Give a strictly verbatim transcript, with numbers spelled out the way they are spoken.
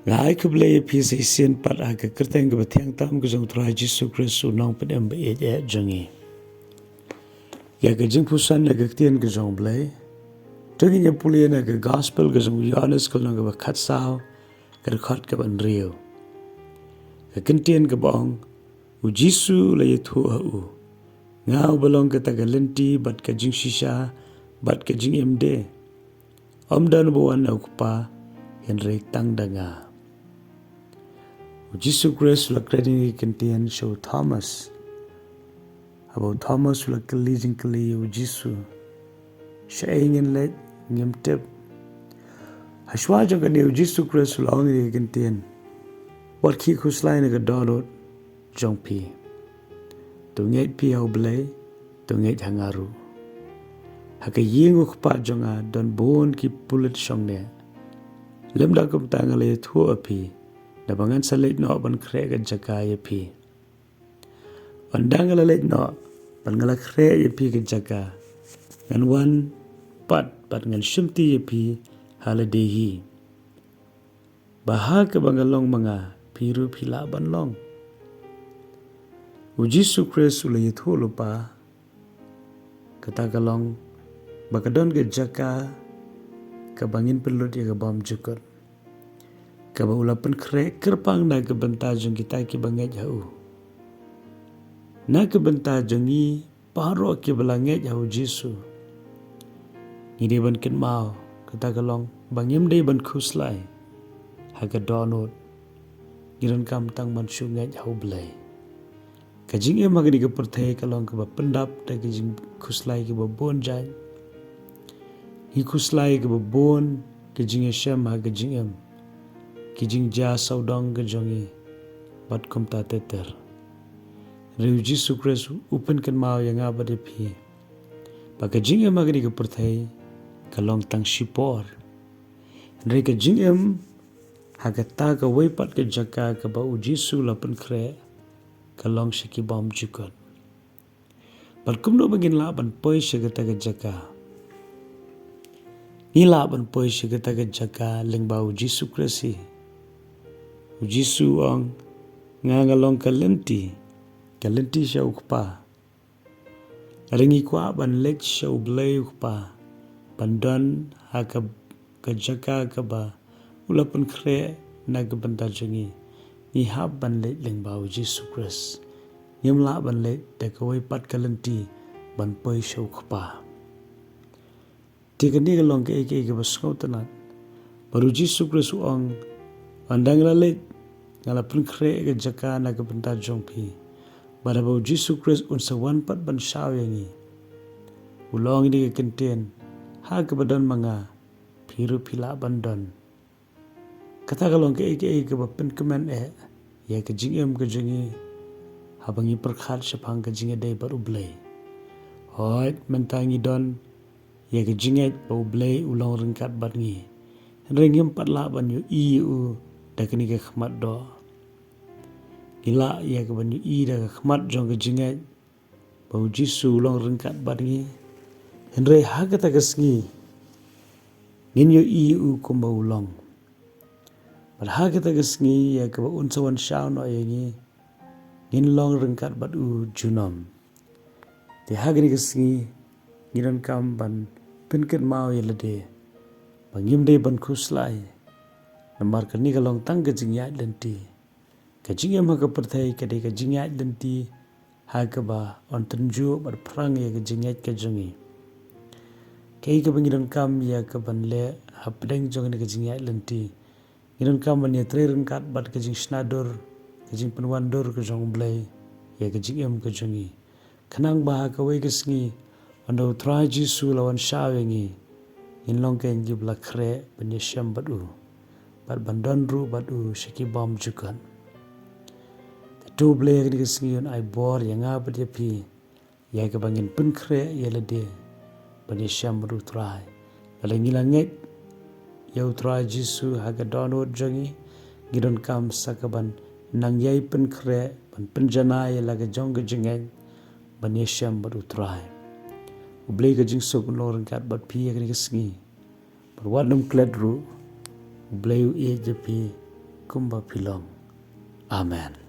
Nga ai khublei ïa phi sa shisien pat ha ka kyrteng kaba thiang tam ka jong U Trai Jisu Khrist, U Nongpynim ba ïeit eh jong ngi. Ïa ka jingpuson na ka ktien ka jong U Blei, to ngin ïa pule na ka Gospel ka jong u Ïoannis, ka lynnong kaba khatsaw, ka dkhot kaba hynriew. Ka kyntien kaba ong, U Jisu u la ïathuh ha u, Nga uba long kata ka lynti bad ka jingshisha bad ka jingim de. Ym don uba wan na U Kpa hynrei tang da nga. U Jisu Khrist u la kren ïa kane ka kyntien sha u Thomas. Haba u Thomas u la kylli jingkylli ïa u Jisu, shaei ngin leit, ngim tip. Hashwa jong kane u Jisu Khrist u la ong ïa kane ka kyntien, wat khih khuslai na ka dohnud jong phi. To ngeit phi ha U Blei, to ngeit ha nga ruh. Ha ka ïing U Kpa jong nga don bun ki pulit shongneh. Lymda kumta nga la ïathuh ha phi, naba ngan sa leit noh ban khreh ka jaka ïa phi. Ynda nga la leit noh bad nga la khreh ïa phi ka jaka, ngan wan pat bad ngan shimti ïa phi ha lade hi, ba ha kaba nga long ma nga, phi ruh phi lah ban long. U Jisu Khrist u la ïathuh lypa, kata ka long ba ka don ka jaka kaba ngin pynlut ïa ka bymjukut, kaba u la pynkhreh kyrpang na ka bynta jong kita kiba ngeit ha u. Na ka bynta jong ngi baroh kiba la ngeit ha U Jisu, ngi dei ban kynmaw, kata ka long ba ngim dei ban khuslai ha ka dohnud. Ngi donkam tang ban shu ngeit ha U Blei. Ka jingim ha kane ka pyrthei ka long kaba pyndap da ka jingkhuslai kaba bun jait. Ngi khuslai kaba bun ka jingïashem ha ka jingim, ki jingjia sawdong ka jong ngi, bad kumta ter ter. Hynrei U Jisu Khrist u pynkynmaw ïa nga bad ïa phi ba ka jingim ha kane ka pyrthei ka long tang shipor. Hynrei ka jingim ha kata kawei pat ka jaka kaba U Jisu u la pynkhreh, ka long sha ki bymjukut. Bad kumno ba ngin lah ban poi sha kata ka jaka? Ngi lah ban poi sha kata ka jaka lyngba U Jisu Khrist hi. U Jisu u ong, nga nga long ka lynti, ka lynti sha U Kpa. Hynrei ngi kwah ban leit sha U Blei U Kpa, ban don ha ka, ka jaka kaba u la pynkhreh na ka bynta jong ngi. Ngi hap ban leit lyngba U Jisu Khrist. Ngim lah ban leit da kawei pat ka lynti ban poi sha U Kpa. Te kane ka long kaei kaei kaba sngewtynnat. Bad U Jisu Khrist u ong, ynda nga la leit, nga la pynkhreh ka jaka na ka bynta jong phi. Bad haba U Jisu Khrist un sa wan pat ban shaw ïa ngi, u la ong ïa kane ka kyntien, ha kaba don ma nga, phi ruh phi lah ban don. Kata ka long kaei kaei kaba pynkmen eh ïa ka jingim ka jong ngi, haba ngi pyrkhat shaphang ka jingïadei bad U Blei. Hooid, mynta ngi don ïa ka jingngeit ba U Blei u long ryngkat bad ngi, hynrei ngim pat lah ban ïohi ïa u da kane ka khmat doh. Ngi lah ïa ka ban ïohi da ka khmat jong ka jingngeit ba U Jisu u long ryngkat bad ngi. Hynrei ha kata ka sngi ngin ïohi ïa u kumba u long. Bad ha kata ka sngi ïa kaba un sa wan shaw noh ïa ngi, ngin long ryngkat bad u junom. Te ha kane ka sngi ngi donkam ban pynkynmaw ïa lade ba ngim dei ban khuslai, namar kane ka long tang ka jingïaid lynti. Ka jingim ha ka pyrthei ka dei ka jingïaid lynti ha kaba yn tynjuh bad phrang ïa ka jingngeit ka jong ngi. Kaei kaba ngi donkam ïa ka ban leh hapdeng jong kane ka jingïaid lynti, ngi donkam ban ïatrei ryngkat bad ka jingshna dur, ka jingpynwan dur ka jong U Blei ïa ka jingim ka jong ngi. Khnang ba ha kawei ka sngi, ynda U Trai Jisu u la wan shaw ïa ngi, ngin long kein kiba la khreh ban ïashem bad u, bad ban don ruh bad u sha ki bymjukut. Te to U Blei ha kane ka sngi un ai bor ïa nga bad ïa phi, ïa kaba ngin pynkhreh ïa lade ban ïashem bad U Trai. Lada ngi la ngeit ïa U Trai Jisu ha ka dohnud jong ngi, ngi donkam sa ka ban nang ïai pynkhreh, ban pynjanai ïa la ka jong ka jingngeit ban ïashem bad U Trai. U Blei ka jingsuk un long ryngkat bad phi ha kane ka sngi. Bad wat nym klet ruh, U Blei u ïeit ïa phi, kumba phi long. Amen.